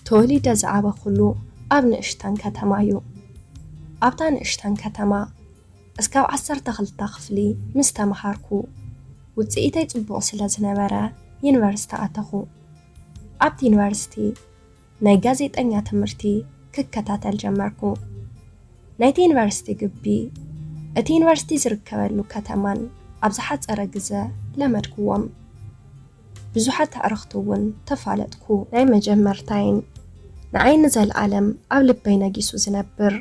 ተወሊደ ዝዓበኹሉ ኣብ ንእሽተን ከተማ እዩ። ኣብታ ንእሽተን ከተማ እስካብ ዓሰርተ ክልተ ክፍሊ ምስ ተምሃርኩ፣ ውጽኢተይ ጽቡቕ ስለ ዝነበረ ዩኒቨርሲቲ ኣተኹ። ኣብቲ ዩኒቨርሲቲ ናይ ጋዜጠኛ ትምህርቲ ክከታተል ጀመርኩ። ናይቲ ዩኒቨርሲቲ ግቢ፣ እቲ ዩኒቨርሲቲ ዝርከበሉ ከተማን ኣብ ዝሓጸረ ግዘ ለመድኩዎም። ብዙሓት ኣዕርኽቲ እውን ተፋለጥኩ። ናይ መጀመርታይን ንዓይ ንዘለኣለም ኣብ ልበይ ነጊሱ ዝነብር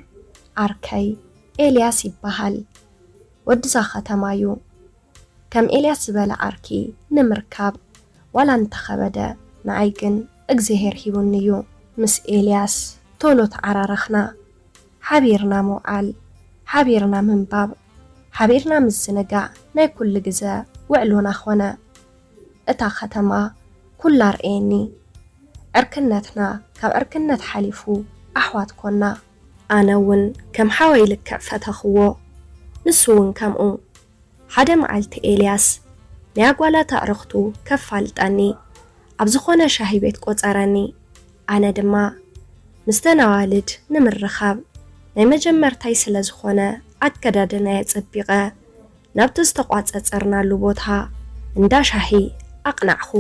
ዓርከይ ኤልያስ ይበሃል። ወድዛ ከተማ እዩ። ከም ኤልያስ ዝበለ ዓርኪ ንምርካብ ዋላ እንተኸበደ፣ ንዓይ ግን እግዚኣብሔር ሂቡኒ እዩ። ምስ ኤልያስ ቶሎ ተዓራረኽና። ሓቢርና ምውዓል፣ ሓቢርና ምንባብ፣ ሓቢርና ምዝንጋዕ ናይ ኩሉ ግዘ ውዕሎና ኾነ። እታ ከተማ ኩላ ርእየኒ። ዕርክነትና ካብ ዕርክነት ሓሊፉ ኣሕዋት ኮና። ኣነ እውን ከም ሓወይ ልክዕ ፈተኽዎ፣ ንሱ እውን ከምኡ። ሓደ መዓልቲ ኤልያስ ናይ ኣጓላት ኣዕርኽቱ ከፋልጠኒ ኣብ ዝኾነ ሻሂ ቤት ቆጸረኒ። ኣነ ድማ ምስተን ኣዋልድ ንምርኻብ ናይ መጀመርታይ ስለ ዝኾነ ኣከዳድናይ ኣጸቢቐ ናብቲ ዝተቋጸጸርናሉ ቦታ እንዳ ሻሂ ኣቕናዕኹ።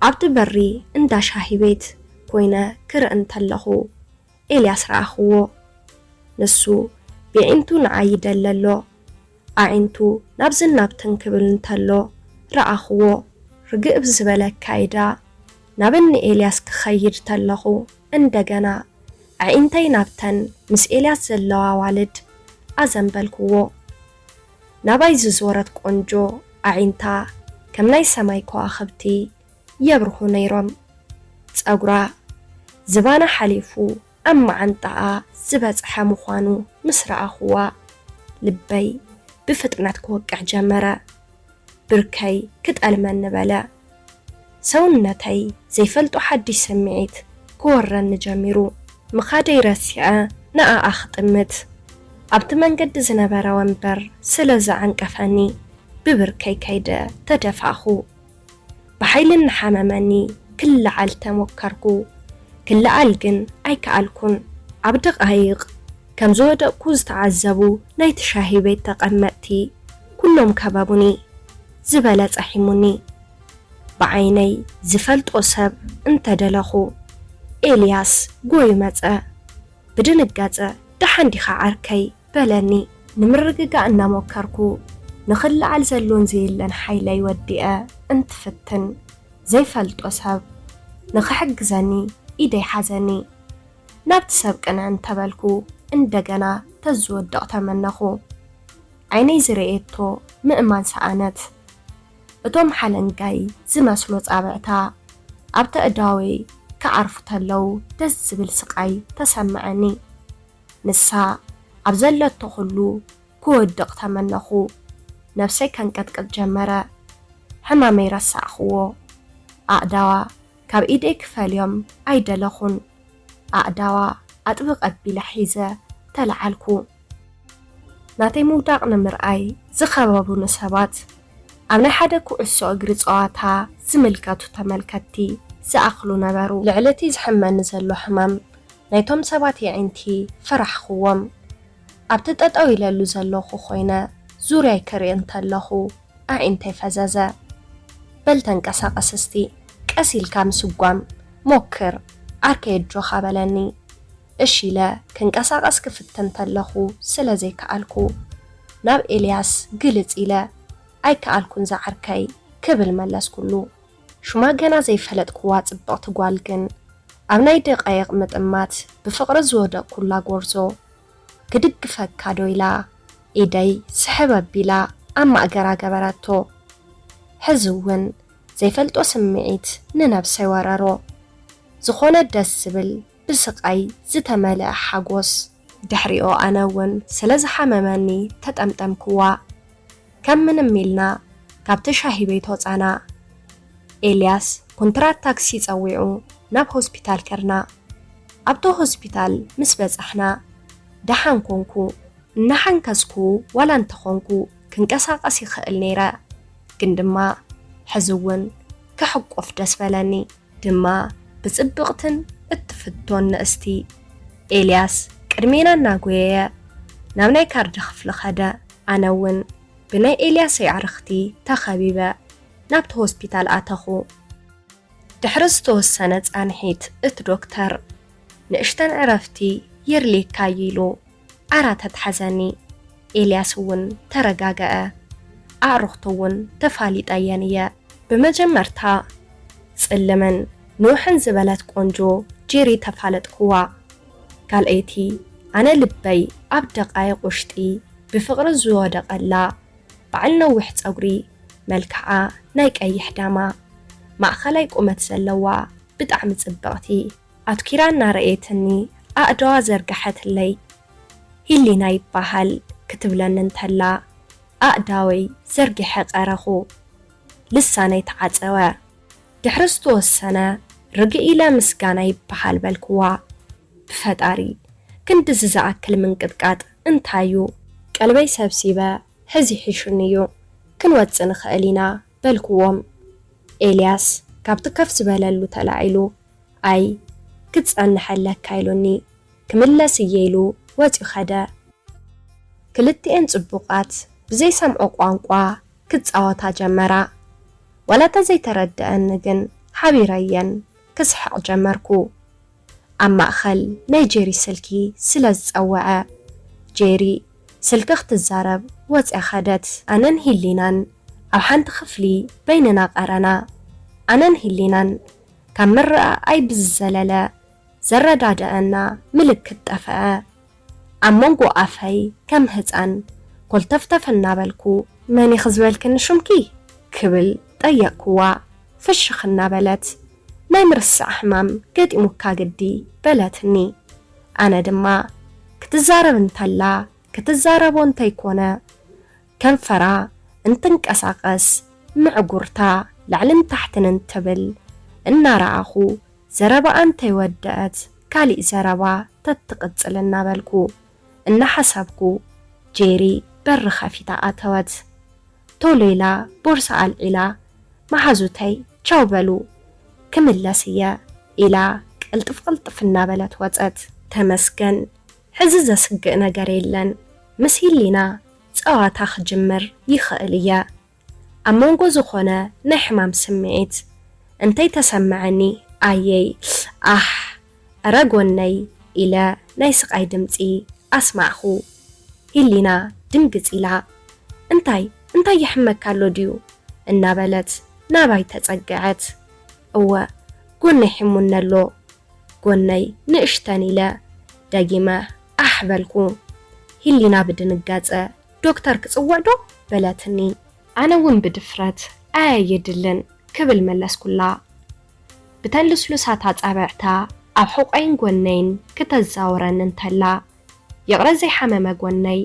ኣብቲ በሪ እንዳ ሻሂ ቤት ኮይነ ክርኢ እንተለኹ ኤልያስ ረኣኽዎ። ንሱ ብዒንቱ ንዓይ ይደለ ኣሎ። ኣዒንቱ ናብዝን ናብትን ክብል እንተሎ ረኣኽዎ። ርግእ ብዝበለ ኣካይዳ ናብ እኒ ኤልያስ ክኸይድ ተለኹ እንደገና ኣዒንተይ ናብተን ምስ ኤልያስ ዘለዋ ኣዋልድ ኣዘንበልክዎ። ናባይ ዝዞረት ቆንጆ ኣዒንታ ከም ናይ ሰማይ ከዋኽብቲ የብርሁ ነይሮም። ጸጉራ ዝባና ሓሊፉ ኣብ መዓንጣኣ ዝበጽሐ ምዃኑ ምስ ረኣኽዋ፣ ልበይ ብፍጥነት ክወቅዕ ጀመረ። ብርከይ ክጠልመኒ በለ። ሰውነተይ ዘይፈልጦ ሓድሽ ስምዒት ክወረኒ ጀሚሩ። ምኻደይ ረሲዐ ንኣኣ ክጥምት። ኣብቲ መንገዲ ዝነበረ ወንበር ስለ ዝዓንቀፈኒ፣ ብብርከይ ከይደ ተደፋእኹ። ብሓይሊ እናሓመመኒ ክለዓል ተሞከርኩ። ክለዓል ግን ኣይከኣልኩን። ኣብ ደቓይቕ ከም ዝወደቕኩ ዝተዓዘቡ ናይቲ ሻሂ ቤት ተቐመጥቲ ኩሎም ከበቡኒ። ዝበለጸ ሒሙኒ። ብዓይነይ ዝፈልጦ ሰብ እንተደለኹ፣ ኤልያስ ጎዩ መጸ። ብድንጋጸ፣ "ደሓን ዲኻ ዓርከይ?" በለኒ። ንምርግጋእ እናሞከርኩ፣ ንኽለዓል ዘሎን ዘየለን ሓይለይ ወዲኤ እንትፍትን፣ ዘይፈልጦ ሰብ ንኽሕግዘኒ ኢደይ ሓዘኒ። ናብቲ ሰብ ቅንዕ እንተበልኩ፣ እንደገና ተዝወድቕ ተመነኹ። ዓይነይ ዝረኤቶ ምእማን ሰኣነት። እቶም ሓለንጋይ ዝመስሉ ጻብዕታ ኣብ ተእዳወይ ክዓርፉ ተለዉ ደስ ዝብል ስቓይ ተሰምዐኒ። ንሳ ኣብ ዘለቶ ኩሉ ክወድቕ ተመነኹ። ነብሰይ ከንቀጥቅጥ ጀመረ። ሕማመይ ረሳዕኽዎ። ኣእዳዋ ካብ ኢደይ ክፈልዮም ኣይደለኹን። ኣእዳዋ ኣጥብቐ ኣቢለ ሒዘ ተለዓልኩ። ናተይ ምውዳቕ ንምርኣይ ዝኸበቡኒ ሰባት፣ ኣብ ናይ ሓደ ኩዕሶ እግሪ ጸዋታ ዝምልከቱ ተመልከትቲ ዝኣኽሉ ነበሩ። ልዕሊ እቲ ዝሕመኒ ዘሎ ሕማም፣ ናይቶም ሰባት የዒንቲ ፈራሕኽዎም። ኣብቲ ጠጠው ኢለሉ ዘለኹ ኮይነ ዙርያይ ክርኢ እንተለኹ፣ ኣዒንተይ ፈዘዘ። "በል ተንቀሳቐስ እስቲ፣ ቀስ ኢልካ ምስጓም ሞክር፣ ዓርከይ ኣጆኻ" በለኒ። እሺ ኢለ ክንቀሳቐስ ክፍትን ተለኹ ስለ ዘይከኣልኩ፣ ናብ ኤልያስ ግልጽ ኢለ፣ "ኣይከኣልኩን ዝዓርከይ" ክብል መለስኩሉ። ሽማ ገና ዘይፈለጥክዋ ጽብቕቲ ጓል ግን፣ ኣብ ናይ ደቃይቕ ምጥማት ብፍቕሪ ዝወደቕኩላ ጎርዞ፣ "ክድግፈካ ዶ?" ኢላ ኢደይ ስሕብ ኣቢላ ኣብ ማእገራ ገበረቶ። ሕዚ እውን ዘይፈልጦ ስምዒት ንነብሰይ ወረሮ። ዝኾነ ደስ ዝብል ብስቓይ ዝተመልአ ሓጎስ። ድሕሪኡ ኣነ እውን ስለ ዝሓመመኒ ተጠምጠምክዋ። ከም ምንም ኢልና ካብቲ ሻሂ ቤት ወጻና። ኤልያስ ኮንትራት ታክሲ ጸዊዑ ናብ ሆስፒታል ከድና። ኣብቲ ሆስፒታል ምስ በጻሕና፣ ደሓን ኮንኩ። እናሓንከስኩ ዋላ እንተኾንኩ ክንቀሳቐስ ይኽእል ነይረ፣ ግን ድማ ሕዚ እውን ክሕቁፍ ደስ በለኒ። ድማ ብጽብቕትን እትፍቶን ንእስቲ። ኤልያስ ቅድሜና እናጎየየ ናብ ናይ ካርዲ ክፍሊ ኸደ። ኣነ እውን ብናይ ኤልያስ ኣዕርኽቲ ተኸቢበ ናብቲ ሆስፒታል ኣተኹ። ድሕሪ ዝተወሰነ ጻንሒት እቲ ዶክተር፣ "ንእሽተን ዕረፍቲ የድልየካ እዩ" ኢሉ ዓራት ኣትሓዘኒ። ኤልያስ እውን ተረጋገአ። ኣዕሩኽቱ እውን ተፋሊጠየን እየ። ብመጀመርታ ጽልምን ንውሕን ዝበለት ቆንጆ ጄሪ ተፋለጥክዋ። ካልኣይቲ፣ ኣነ ልበይ ኣብ ደቓይቕ ውሽጢ ብፍቕሪ ዝወደቐላ፣ በዓል ነዊሕ ጸጉሪ፣ መልክዓ ናይ ቀይሕ ዳማ፣ ማእከላይ ቁመት ዘለዋ፣ ብጣዕሚ ጽብቕቲ። ኣትኪራ እናረኣየትኒ ኣእዳዋ ዘርግሐትለይ። "ሂሊና ይበሃል" ክትብለኒ እንተላ፣ ኣእዳወይ ዘርጊሐ ቀረኹ። ልሳነይ ተዓጸወ። ድሕሪ ዝተወሰነ፣ ርግእ ኢለ "ምስጋና ይበሃል" በልክዋ። ብፈጣሪ፣ ክንድዚ ዝኣክል ምንቅጥቃጥ እንታይ እዩ? ቀልበይ ሰብሲበ፣ "ሕዚ ሒሹኒ እዩ፣ ክንወጽእ ንኽእል ኢና" በልክዎም። ኤልያስ ካብቲ ከፍ ዝበለሉ ተላዒሉ፣ "ኣይ፣ ክትጸንሕ ኣለካ" ኢሉኒ። "ክምለስ እየ" ኢሉ ወጺኡ ኸደ። ክልቲኤን ጽቡቓት ብዘይሰምዖ ቋንቋ ክጻወታ ጀመራ። ዋላ እታ ዘይተረድኣኒ ግን ሓቢረየን ክስሕቕ ጀመርኩ። ኣብ ማእከል ናይ ጄሪ ስልኪ ስለ ዝጸወዐ፣ ጄሪ ስልኪ ክትዛረብ ወጺኣ ኸደት። ኣነን ሂሊናን ኣብ ሓንቲ ክፍሊ በይንና ቀረና። ኣነን ሂሊናን ካብ ምርኣኣይ ብዝዘለለ ዘረዳድኣና ምልክት ጠፍአ። ኣብ መንጎ ኣፈይ ከም ህጻን ኮልተፍተፍ እናበልኩ፣ "መን ኢኺ ዝበልክኒ ሹምኪ?" ክብል ጠየቅክዋ። ፍሽኽ እናበለት፣ "ናይ ምርሳዕ ሕማም ገጢሙካ ግዲ" በለትኒ። ኣነ ድማ ክትዛረብ እንተላ ክትዛረቦ እንተይኮነ ከንፈራ እንትንቀሳቐስ፣ ምዕጉርታ ላዕልን ታሕትን እንትብል እናረኣኹ፣ ዘረባኣ እንተይወደአት ካሊእ ዘረባ ተትቕጽል እናበልኩ እናሓሰብኩ፣ ጄሪ በሪ ኸፊታ ኣተወት። ቶሎ ኢላ ቦርሳ ኣልዒላ፣ "መሓዙተይ ቻው በሉ፣ ክምለስ እየ" ኢላ ቅልጥፍ ቅልጥፍ እናበለት ወጸት። ተመስገን፣ ሕዚ ዘስግእ ነገር የለን። ምስ ሂሊና ጸዋታ ክጅምር ይኽእል እየ። ኣብ መንጎ ዝኾነ ናይ ሕማም ስምዒት እንተይተሰምዐኒ፣ "ኣየይ፣ ኣሕ፣ እረ ጎነይ" ኢለ ናይ ስቓይ ድምጺ ኣስማዕኹ። ሂሊና ድንግጽ ኢላ፣ "እንታይ፣ እንታይ ይሕመካ ኣሎ ድዩ?" እናበለት ናባይ ተጸግዐት። "እወ፣ ጎነይ ሒሙኒ ኣሎ፣ ጎነይ ንእሽተን" ኢለ ደጊመ ኣሕ በልኩ። ሂሊና ብድንጋጸ፣ "ዶክተር ክጽውዕ ዶ?" በለትኒ። ኣነ እውን ብድፍረት፣ "ኣየድልን" ክብል መለስኩላ። ብተን ልስሉሳት ኣጻብዕታ ኣብ ሕቖይን ጎነይን ክተዛውረኒ እንተላ፣ ይቕረ ዘይሓመመ ጎነይ፣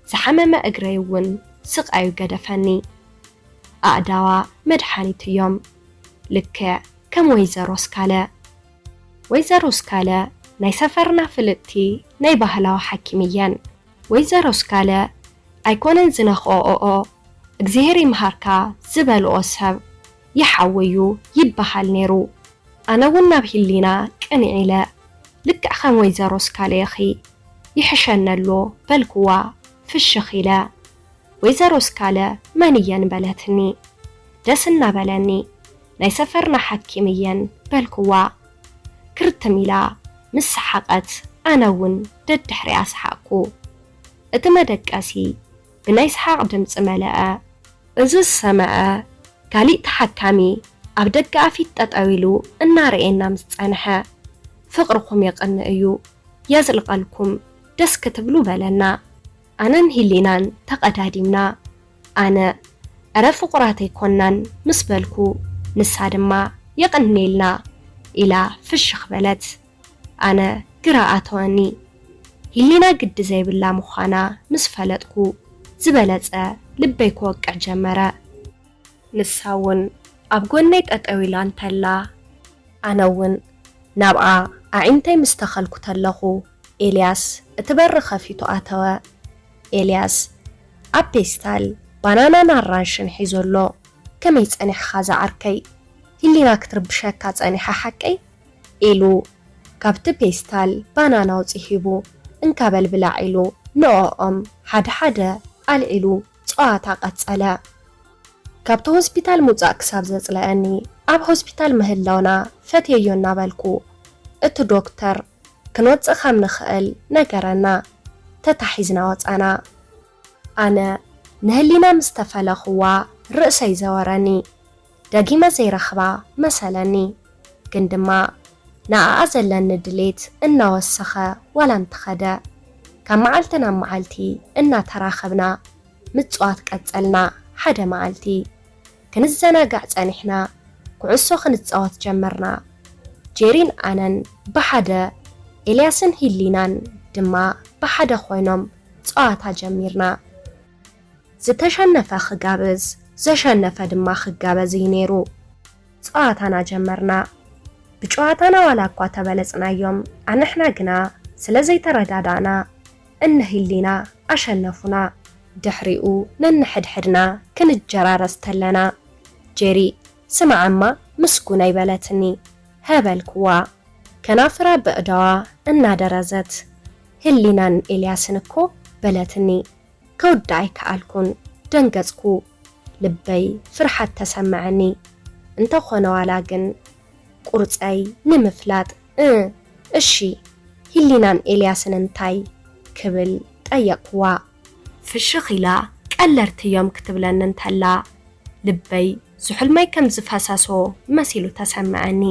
ዝሓመመ እግረይ እውን ስቓዩ ገደፈኒ። ኣእዳዋ መድሓኒት እዮም፣ ልክዕ ከም ወይዘሮ ስካለ። ወይዘሮ ስካለ ናይ ሰፈርና ፍልጥቲ ናይ ባህላዊ ሓኪም እየን። ወይዘሮ ስካለ ኣይኮነን ዝነኽኦኦኦ፣ "እግዚኣብሔር ይምሃርካ" ዝበልኦ ሰብ ይሓወዩ ይበሃል ነይሩ። ኣነ እውን ናብ ሂሊና ቅንዕ ኢለ፣ "ልክዕ ከም ወይዘሮ ስካለ ኢኺ፣ ይሕሸኒ ኣሎ" በልክዋ ፍሽኽ ኢለ። "ወይዘሮ ስካለ መን እየን?" በለትኒ። ደስ እናበለኒ፣ "ናይ ሰፈርና ሓኪም እየን" በልክዋ። ክርትም ኢላ ምስ ሰሓቐት፣ ኣነ እውን ደድሕሪኣ ሰሓቕኩ። እቲ መደቀሲ ብናይ ሰሓቕ ድምጺ መለኣ። እዚ ዝሰምዐ ካሊእ ተሓካሚ ኣብ ደገ ኣፊት ጠጠው ኢሉ እናረኤና ምስ ጸንሐ፣ "ፍቕርኹም የቕንእ እዩ፣ የዝልቐልኩም፣ ደስ ክትብሉ" በለና። ኣነን ሂሊናን ተቐዳዲምና። ኣነ፣ "እረ ፍቑራት ኣይኮናን" ምስ በልኩ፣ ንሳ ድማ "የቐንየልና" ኢላ ፍሽኽ በለት። ኣነ ግራ ኣተወኒ። ሂሊና ግዲ ዘይብላ ምዃና ምስ ፈለጥኩ፣ ዝበለጸ ልበይ ክወቅዕ ጀመረ። ንሳ እውን ኣብ ጎነይ ጠጠው ኢላ እንተላ፣ ኣነ እውን ናብኣ ኣዒንተይ ምስ ተኸልኩ ተለኹ፣ ኤልያስ እቲ በሪ ከፊቱ ኣተወ። ኤልያስ ኣብ ፔስታል ባናናን ኣራንሽን ሒዙ ኣሎ። "ከመይ ጸኒሕኻ ዝዓርከይ? ሂሊና ክትርብሸካ ጸኒሓ ሓቀይ?" ኢሉ ካብቲ ፔስታል ባናና ኣውጺኡ ሂቡ፣ "እንካ በል ብላዕ" ኢሉ ንዕኦም ሓደ ሓደ ኣልዒሉ ጸዋታ ቀጸለ። ካብቲ ሆስፒታል ምውጻእ ክሳብ ዘጽለኣኒ፣ ኣብ ሆስፒታል ምህላውና ፈትየዮ እናበልኩ፣ እቲ ዶክተር ክንወጽእ ከም ንኽእል ነገረና። ተታሒዝና ወጻና። ኣነ ንህሊና ምስ ተፈለኽዋ ርእሰይ ዘወረኒ። ደጊመ ዘይረኽባ መሰለኒ። ግን ድማ ንኣኣ ዘለኒ ድሌት እናወሰኸ ዋላ እንተኸደ፣ ካብ መዓልቲ ናብ መዓልቲ እናተራኸብና ምጽዋት ቀጸልና። ሓደ መዓልቲ ክንዘናጋዕ ጸኒሕና፣ ኩዕሶ ክንጻወት ጀመርና። ጄሪን ኣነን ብሓደ፣ ኤልያስን ሂሊናን ድማ ብሓደ ኮይኖም ጸዋታ ጀሚርና። ዝተሸነፈ ክጋብዝ፣ ዘሸነፈ ድማ ክጋበዝ እዩ ነይሩ። ጸዋታና ጀመርና። ብጨዋታና ዋላ እኳ ተበለጽናዮም፣ ኣንሕና ግና ስለ ዘይተረዳዳእና፣ እነ ሂሊና ኣሸነፉና። ድሕሪኡ ነንሕድሕድና ክንጀራረስ ተለና፣ ጄሪ፣ "ስማዓማ ምስጉነይ" በለትኒ። ሃ በልክዋ። ከናፍራ ብእዳዋ እናደረዘት፣ "ህሊናን ኤልያስን እኮ" በለትኒ። ከውድእ ኣይከኣልኩን። ደንገጽኩ። ልበይ ፍርሓት ተሰመዐኒ። እንተኾነ ዋላ ግን ቁርጸይ ንምፍላጥ፣ "እ፣ እሺ፣ ሂሊናን ኤልያስን እንታይ?" ክብል ጠየቅኩዋ። ፍሽኽ ኢላ ቀለድቲ እዮም ክትብለኒ እንተላ፣ ልበይ ዝሑል ማይ ከም ዝፈሰሶ መሲሉ ተሰምዐኒ።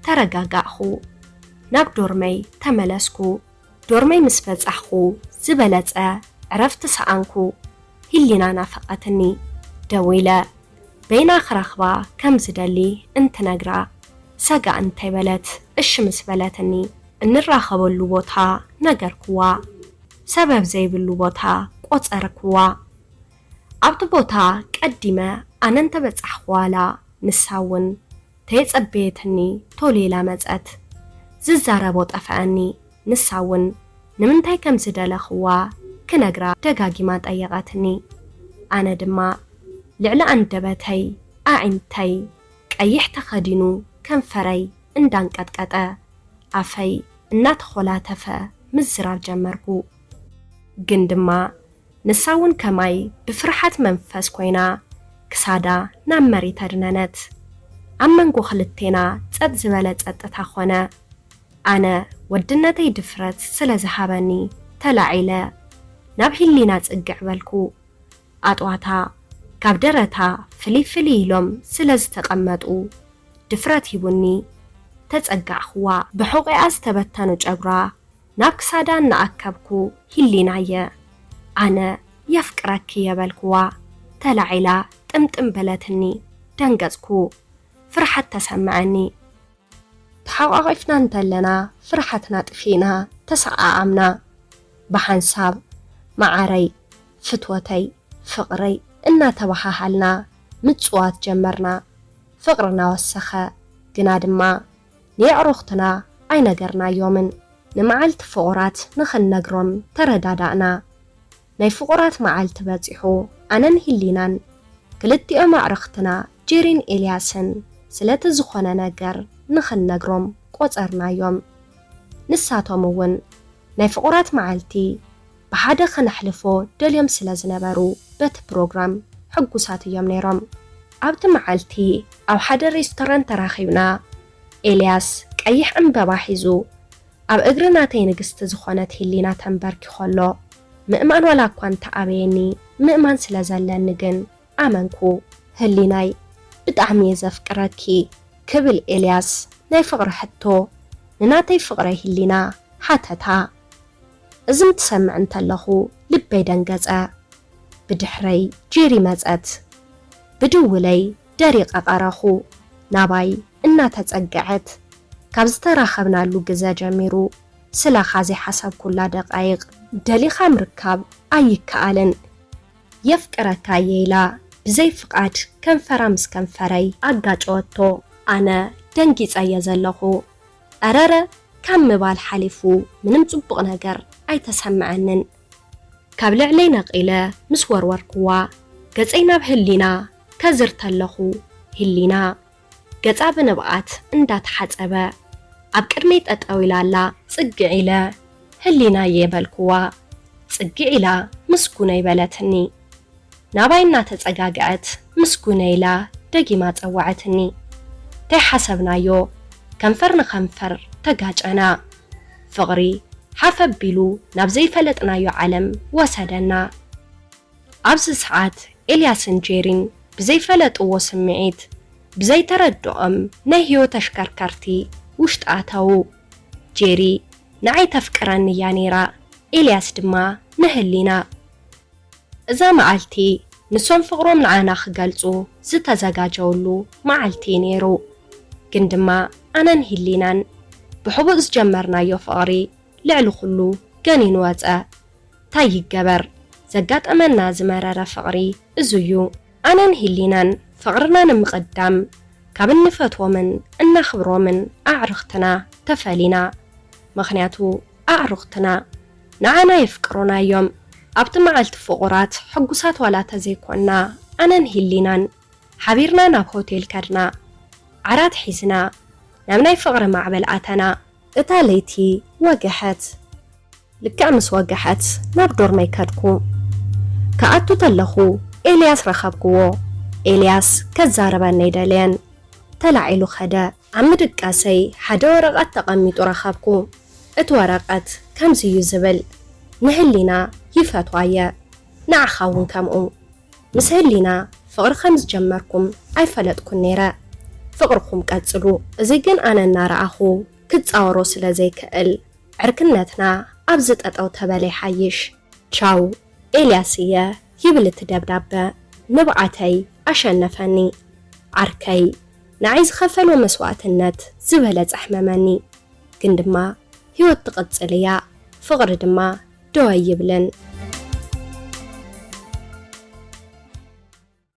ተረጋጋእኹ። ናብ ዶርመይ ተመለስኩ። ዶርመይ ምስ በጻሕኹ ዝበለጸ ዕረፍቲ ሰኣንኩ። ሂሊና ናፈቐትኒ። ደዊለ በይና ክረኽባ ከም ዝደሊ እንትነግራ፣ ሰጋእ እንተይበለት እሺ ምስ በለትኒ፣ እንራኸበሉ ቦታ ነገርኩዋ። ሰበብ ዘይብሉ ቦታ ቆጸርኩዋ። ኣብቲ ቦታ ቀዲመ ኣነ እንተበጻሕኩ ዋላ ንሳ እውን ተየጸበየትኒ ቶሎ ኢላ መጸት። ዝዛረቦ ጠፈኣኒ። ንሳ እውን ንምንታይ ከም ዝደለኽዋ ክነግራ ደጋጊማ ጠየቐትኒ። ኣነ ድማ ልዕሊ ኣንደበተይ ኣዒንተይ ቀይሕ ተኸዲኑ ከንፈረይ እንዳንቀጥቀጠ ኣፈይ እናተኾላተፈ ምዝራብ ጀመርኩ። ግን ድማ ንሳ እውን ከማይ ብፍርሓት መንፈስ ኮይና ክሳዳ ናብ መሬት ኣድነነት። ኣብ መንጎ ክልቴና ጸጥ ዝበለ ጸጥታ ኾነ። ኣነ ወድነተይ ድፍረት ስለ ዝሃበኒ ተላዒለ ናብ ሂሊና ጽግዕ በልኩ። ኣጥዋታ ካብ ደረታ ፍልይ ፍልይ ኢሎም ስለ ዝተቐመጡ ድፍረት ሂቡኒ ተጸጋዕኩዋ። ብሑቂኣ ዝተበተኑ ጨጉራ ናብ ክሳዳ እናኣከብኩ፣ "ሂሊናየ፣ ኣነ የፍቅረኪ" የበልኩዋ። ተላዒላ ጥምጥም በለትኒ። ደንገጽኩ። ፍርሓት ተሰምዐኒ። ተሓቋቒፍና እንተለና ፍርሓትና ጥፊእና ተሰዓዓምና። ብሓንሳብ "መዓረይ፣ ፍትወተይ፣ ፍቕረይ" እናተበሃሃልና ምጽዋት ጀመርና። ፍቕርና ወሰኸ። ግና ድማ ንየዕሩኽትና ኣይነገርናዮምን። ንመዓልቲ ፍቑራት ንኽንነግሮም ተረዳዳእና። ናይ ፍቑራት መዓልቲ በጺሑ፣ ኣነን ሂሊናን ክልቲኦም ኣዕርኽትና ጄሪን ኤልያስን ስለቲ ዝኾነ ነገር ንኽንነግሮም ቆጸርናዮም። ንሳቶም እውን ናይ ፍቑራት መዓልቲ ብሓደ ከነሕልፎ ደልዮም ስለ ዝነበሩ በቲ ፕሮግራም ሕጉሳት እዮም ነይሮም። ኣብቲ መዓልቲ ኣብ ሓደ ሬስቶራንት ተራኺብና። ኤልያስ ቀይሕ ዕምበባ ሒዙ ኣብ እግሪ ናተይ ንግስቲ ዝኾነት ሂሊና ተንበርኪኹ ኣሎ። ምእማን ዋላ እኳ እንተኣበየኒ፣ ምእማን ስለ ዘለኒ ግን ኣመንኩ። "ህሊናይ፣ ብጣዕሚ እየ ዘፍቅረኪ" ክብል ኤልያስ ናይ ፍቕሪ ሕቶ ንናተይ ፍቕረይ ሂሊና ሓተታ። እዚ እንትሰምዕ እንተለኹ ልበይ ደንገጸ። ብድሕረይ ጄሪ መጸት። ብድውለይ ደሪቐ ቀረኹ። ናባይ እናተጸግዐት፣ ካብ ዝተራኸብናሉ ግዘ ጀሚሩ ስለኻ ዘይሓሰብኩላ ደቃይቕ ደሊኻ ምርካብ ኣይከኣልን። "የፍቅረካ እየ" ኢላ ብዘይ ፍቓድ ከንፈራ ምስ ከንፈረይ ኣጋጨወቶ። ኣነ ደንጊጸ እየ ዘለኹ። "እረረ" ካብ ምባል ሓሊፉ ምንም ጽቡቕ ነገር ኣይተሰምዐንን። ካብ ልዕለይ ነቒለ ምስ ወርወርኩዋ፣ ገጸይ ናብ ህሊና ከዝር ተለኹ፣ ህሊና ገጻ ብንብዓት እንዳተሓጸበ፣ ኣብ ቅድመይ ጠጠው ኢላ ኣላ። ጽግዕ ኢለ፣ ህሊናየ በልኩዋ። ጽግዕ ኢላ ምስጉነይ በለትኒ። ናባይ እናተጸጋግዐት ምስጉነይ ኢላ ደጊማ ጸወዐትኒ። ተይሓሰብናዮ ከንፈር ንኸንፈር ተጋጨና። ፍቕሪ ሓፍ ኣቢሉ ናብ ዘይፈለጥናዮ ዓለም ወሰደና። ኣብዚ ሰዓት ኤልያስን ጄሪን ብዘይፈለጥዎ ስምዒት፣ ብዘይተረድኦም ናይ ህይወት ተሽከርከርቲ ውሽጢ ኣተዉ። ጄሪ ንዓይ ተፍቅረኒ እያ ነይራ፣ ኤልያስ ድማ ንህሊና። እዛ መዓልቲ ንሶም ፍቕሮም ንዓና ክገልጹ ዝተዘጋጀውሉ መዓልቲ እዩ ነይሩ። ግን ድማ ኣነን ሂሊናን ብሕቡእ ዝጀመርናዮ ፍቕሪ ልዕሊ ኩሉ ገኒኑ ወጸ። ታይ ይገበር፣ ዘጋጠመና ዝመረረ ፍቕሪ እዙ እዩ። ኣነን ሂሊናን ፍቕርና ንምቕዳም ካብ እንፈትዎምን እነኽብሮምን ኣዕሩኽትና ተፈሊና። ምኽንያቱ ኣዕሩኽትና ንዓና የፍቅሩና እዮም። ኣብቲ መዓልቲ ፍቑራት ሕጉሳት ዋላ ተዘይኮንና፣ ኣነን ሂሊናን ሓቢርና ናብ ሆቴል ከድና። ዓራት ሒዝና ናብ ናይ ፍቕሪ ማዕበል ኣተና። እታ ለይቲ ወገሐት። ልክዕ ምስ ወገሐት ናብ ዶርመይ ከድኩ። ክኣቱ ተለኹ ኤልያስ ረኸብክዎ። ኤልያስ ከዛረበኒ ኣይደለየን። ተላዒሉ ኸደ። ኣብ ምድቃሰይ ሓደ ወረቐት ተቐሚጡ ረኸብኩ። እቲ ወረቐት ከምዚ እዩ ዝብል፣ ንህሊና ይፈትዋ እየ፣ ንዓኻ እውን ከምኡ። ምስ ህሊና ፍቕሪ ከም ዝጀመርኩም ኣይፈለጥኩን ነይረ። ፍቕርኹም ቀጽሉ። እዚ ግን ኣነ እናረኣኹ ክጻወሮ ስለ ዘይክእል፣ ዕርክነትና ኣብዚ ጠጠው ተበለ ይሓይሽ። ቻው ኤልያስ እየ ይብል እቲ ደብዳበ። ንብዓተይ ኣሸነፈኒ። ዓርከይ ንዓይ ዝኸፈሎ መስዋእትነት ዝበለጸ ኣሕመመኒ። ግን ድማ ህይወት ትቕጽል እያ፣ ፍቕሪ ድማ ደው ኣይብልን።